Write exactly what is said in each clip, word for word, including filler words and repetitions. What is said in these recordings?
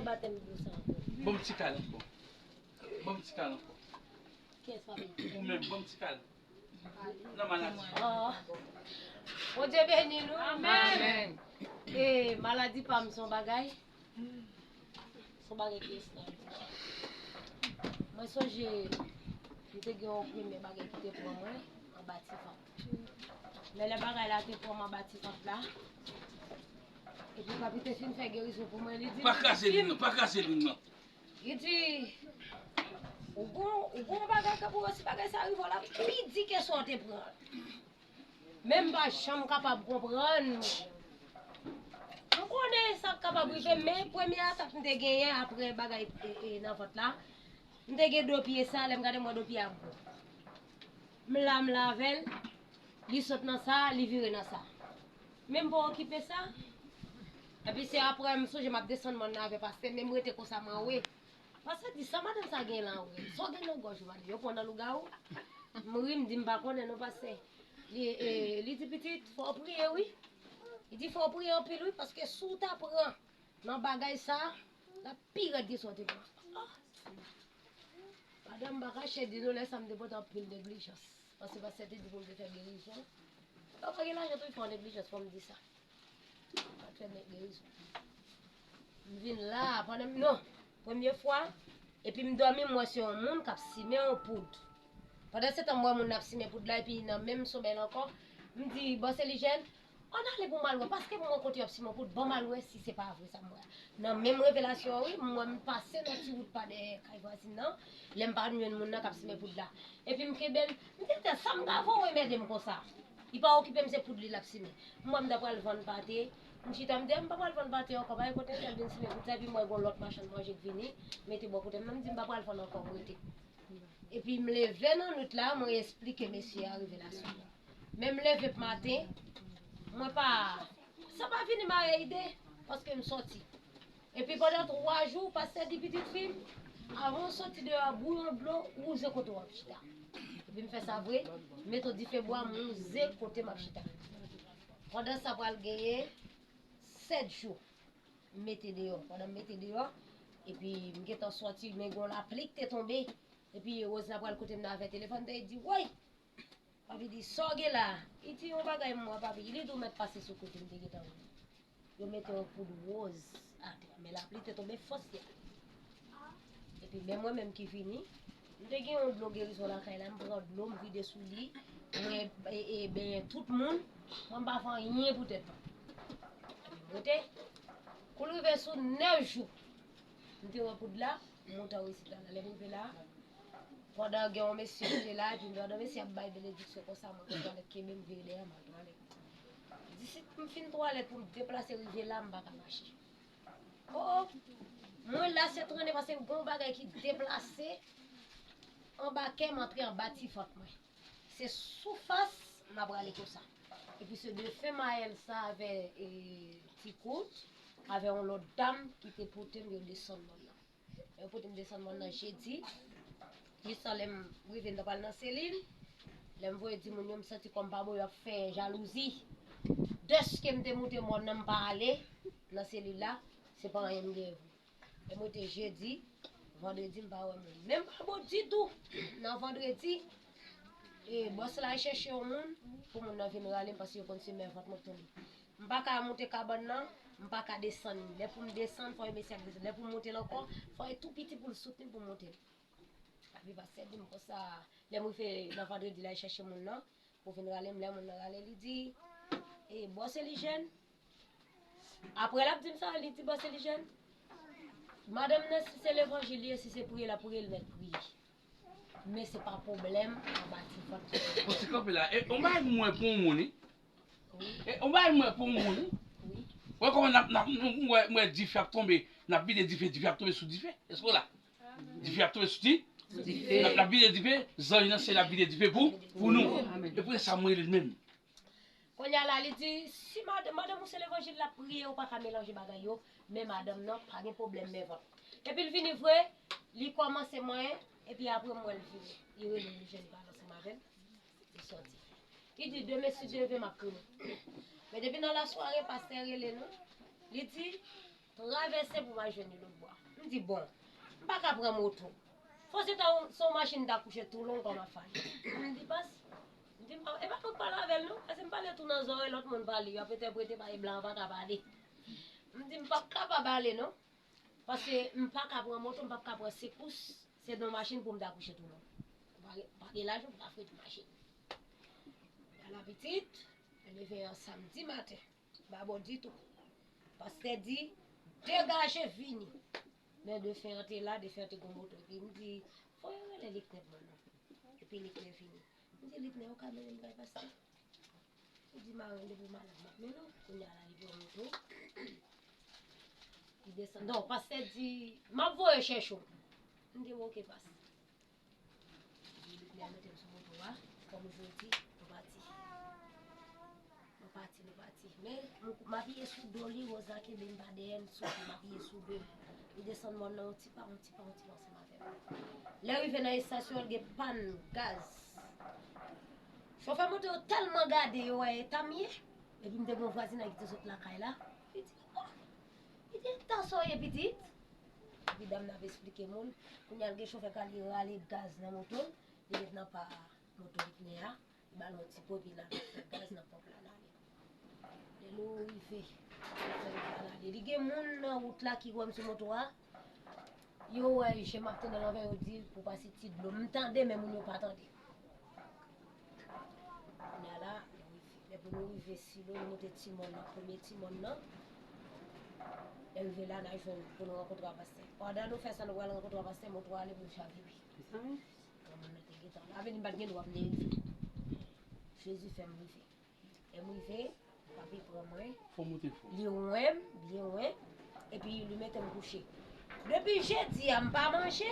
Batèm dlo sa ankò. Ban m ti kal ankò. Ban m ti kal ankò. Kiyès pa vle? Ou menm, ban m ti kal. Nan maladi. Oh. Bondye beni nou. Amèn. E maladi pa m se yon bagay. Se yon bagay ki estranj. Mwen sonje m te gen yon premye bagay ki te pran mwen anba ti vant. Men lè bagay la te pran m anba ti vant la, epi papi te fin fè gerizon pou mwen, li di m, Pa kraze li non, pa kraze li non. Li di, ou gon, ou gon bagay k ap wè si bagay sa rive w la pi di ke sa w te pran. Men m pa janm kapab konprann. M konnen sa k kapab rive, men premye atak m te genyen apre bagay e, e, nan vant la, m te gen do pye sa, lè m gade m wè do pye a gwo. M la, m la avè l, li sot nan sa, li vire nan sa. Men m pa okipe sa. Epi se apre m sonje m ap desann mòn nan avè pastè, men m rete konsa m anwe. Pastè di, sa madanm sa gen la anwe? Sa w gen nan gòj ou madanm? Yo pran w nan lougawou? M ri, m di, m pa konnen non pastè. Li, e, li di, pitit, fò w priye wi. Li di, fò w priye anpil wi, paske si w ta pran nan bagay sa, l ap pi rèd ke sa w te pran. Ah! Madanm pa kache di nou lè sa m te pote anpil neglijans. Paske pastè te di pou m te fè gerizon. Lè w pa gen lajan tou, fè yon neglijans, fò m di sa. M pa t fè neglijans. M vin la, pandan m, non, premye fwa, epi m dòmi, m wè se yon moun k ap simen yon poud. Pandan se tan, m wè moun nan ap simen poud la, epi nan menm somèy la ankò, m di, bòs Elijèn, ann ale pou m al wè, paske m wè kote y ap simen poud, ban m al wè si se pa vre sa m wè a. Nan menm revelasyon an, wi, m wè m pase nan ti wout pa dèyè kay vwazin nan, lè m pa jwenn moun nan k ap simen poud la. Epi m kenbe l, m di, "Tè, sa m ka fè w enmède m konsa?" Li pa okipe m, se poud li l ap simen. M wè m ta pral vann pate, m chita, m di, "M pa pral vann pate ankò, pa gen kote m pral vin simen poud sa," epi m wè gon lòt machann manje k vini, mete bò kote m nan, m di, "M pa pral vann ankò, m rete." Epi m leve nan nwit la, mwen esplike mesye a revelasyon an. Men m leve p maten, mwen pa, sa pa vini m a ide, paske m soti. Epi pandan twa jou, pastè di pitit fi m, avan w soti deyò a, bouyon dlo, wouze kote w ap chita. Epi m fè sa vre, m mete yon dife bwa, m wouze kote m ap chita. Pandan sa pral genyen sèt jou, m mete deyò. Pandan m mete deyò, epi m gentan soti, men gon lapli k te tonbe. Epi Rose la pral kote m nan avè telefòn, te di, woy! Papi di, sa w gen la? Li di, yon bagay m wè, papi. Li di, w mèt pase sou kote m te gentan wè. Yo mete yon poud woz atè, men lapli te tonbe fòs yè. Epi men mwen menm ki vini, m te gen yon dlo gerizon lakay la, m pran dlo, m vide sou li, mwen e, e, benyen tout moun, mwen m pa fè anyen pou tèt mwen. Epi m rete, kou l rive sou nèf jou, m te wè poud la, m monte anwo isit la, lè m rive la, pandan gen yon mesye ki te la, epi pandan mesye ap bay benediksyon konsa, mwen pran twalèt kenbe m vire dèyè m al twalèt. Disi m fin twalèt pou m deplase rive la, m pa ka mache. Oh, mwen la se trennen paske gon bagay ki deplase anba kè m antre anba ti vant mwen. Se sou fas m ap rale konsa. Epi se de fen mayèl sa avè e, ti kout, avè yon lòt dam ki te pote m yo desann mòn nan. Yo pote m desann mòn nan jedi. Jis sa lè m rive m ta pral nan selil. Lè m voye di moun yo m santi kòm pa bon yo ap fè jalouzi. Dèske m te moute mòn nan m pa ale nan selil la, se pa anyen m genyen vre. Lè m rete jedi, vandredi m pa wè moun. Men m pa bon ditou nan vandredi. E bòs la al chèche yon moun pou moun nan vin rale m paske yo konn se men vant mwen k tonbe. M pa ka moute kabann nan, m pa ka desann li. Lè pou m desann, fò yon mesye ap desann. Lè pou m moute l ankò, fò yon tou piti pou l soutni m pou m moute l. Epi pastè di m konsa, lè m rive nan vandredi la, li chèche moun nan pou vin rale m. Lè moun nan rale, li di, e bòs Elijèn. Apre l ap di m sa, li di, bòs Elijèn, madanm nan, si se levanjil li ye, si se priye l ap priye, l mèt priye. Men se pa pwoblèm anba ti vant. Bon, ti kanpe la. E, on bagay mwen pou yon moun, wi. E, on bagay mwen pou yon moun, wi. Wè kòman n ap, n ap, nou, mwen, mwen, dife ap tonbe. N ap vide dife, dife ap tonbe sou dife. Èske w la? Dife ap tonbe sou ti? Dife. N ap, n ap vide dife, zanj nan syèl ap vide dife pou, pou nou. Amèn. E pou sa mwen rele l menm. Kounye a la, li di, si mad-, madanm ou se levanjil, l ap priye, ou pa ka melanje bagay yo, men madanm nan, pa gen pwoblèm, men vant. Epi l vini vre, li kòmanse manyen, epi apre m wè l vini. Li rele m, li jwenn pale ansanm avè m, li sòti. Li di, demen si Dye vle, m ap tounen. Men depi nan lasware, pastè rele nou, li di, travèse pou m al jwenn yon lòt bò. M di, bon, m pa ka pran moto. Fò se ta yon, se yon machin ta kouche tou long kòm afali. M di, pas, m di, m pa, e pa pou m pale avè l non, paske m pale tou nan zòrèy lòt moun pale, y ap entèprete, paske blan an pa ka pale. M di, m p ap kapab ale non, paske m pa ka pran moto, m p ap ka pran sekous, se nan machin pou m ta kouche tou long. M pa gen, pa gen lajan pou m ta fret machin. Ala pitit, leve yon samdi maten. Babò ditou. Pastè di, degaje vini. Men defen an te la, defen an te gon moto. Epi m di, fò yo rele Liknè pou mwen non. Epi Liknè vini. M di, Liknè, ou ka mennen m kay pastè? Li di, marenn, depi w malad, m ap mennen w. Kounye a la, li pran moto. Li desann. Non, pastè di, m ap voye chèche w. M di, oke, pastè. Li mete m sou moto a, kòm jodi, nou pati. Nou pati, nou pati. Men, m, m apiye sou do li, Rosa kenbe m pa dèyè, m sou li, m apiye sou do l. Li desann mòn nan, yon ti pa, yon ti pa, yon ti pa, ansanm avè m. Lè rive nan estasyon an, gen pàn gaz. Chofè moto yo tèlman gade, yo wè eta m ye. Epi m te gen yon vwazinay ki te sot lakay la. Li di, oh, li di, eta sa w ye, pitit? Epi dam nan ap esplike moun. Kounye a, l gen chofè k al rale gaz nan moto l. Li met nan pa moto Liknè a. Li ba l yon ti po, epi l al fè gaz nan ponp la, l ale. Lè nou rive, nou fè l al ale. Li gen moun nan wout la ki wè m sou moto a. Yo wè je m ap tande l anvè yo di pou pase ti dlo. M tande, men moun yo pa tande. Kounye a la, nou rive. Lè pou nou rive Silo, nou monte ti mòn nan, premye ti mòn nan. Lè rive la, n a jwenn pou nou rankontre a pastè. Pandan nou fè sa, nou pral rankontre a pastè, moto a ale pou l chavire. Granmoun nan te gentan la. Avè di m pa t gen dwa m te rive. Jezi fè m rive. Lè m rive, papi pran mwen. Fò moute fò. Li wè m, byen wè m, epi li mete m kouche. Depi jedi a, m pa manje,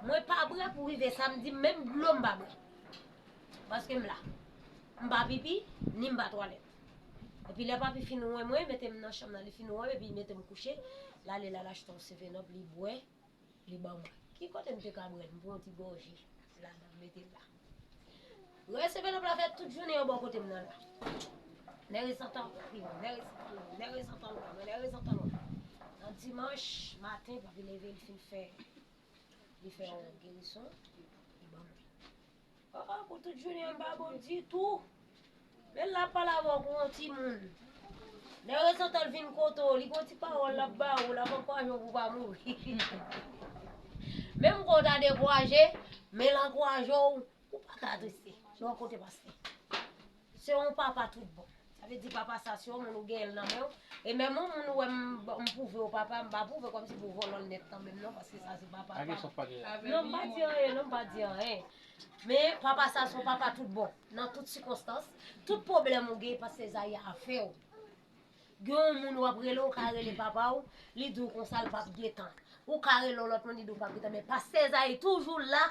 mwen pa bwè pou rive samdi, menm dlo m pa bwè. Paske m la. M pa pipi, ni m pa twalèt. Epi lè papi fin wè mwen, mete m nan chanm nan, li fin wè m, epi li mete m kouche, l ale, l al achte yon seven up, li bwè. Li ban mwen. Ki kote m te ka bwè l? M pran yon ti gòje ladan, m mete l la. Resevè nan pla fè tout jounen yo bò kote m nan la. Nè rezantan wi, nè rezantan wi, nè rezantan wi, nè rezantan wi. Nan dimanch maten, papi leve, li fin fè, li fè yon gerison, li ban mwen. Oh, pou tout jounen an m pa bon ditou. Men l ap pale avè w kou yon timoun. Lè rezantan l vin kote w, li gon ti pawòl l ap ba ou, l ap ankouraje w pou w pa mouri. Menm kou w ta dekouraje, men l ankouraje w, ou pa ka triste. Lè w kote pastè. Se yon papa tout bon. Sa vle di papa sa, se yon moun ou genyen l nan men w. E menm yon moun ou wè m, m pwouve w papa, m pa pwouve kòmsi pou vòlò l nèt kanmenm non, paske sa se papa. Non, m pa di anyen, non, m pa di anyen. Men papa sa se yon papa tout bon, nan tout sikonstans, tout pwoblèm ou gen, pastè Zayi afè w. Gen yon moun w ap rele, ou ka rele papa w, li di w konsa l p ap gen tan. Ou ka rele yon lòt moun, li di w p ap gen tan, men pastè Zayi toujou la.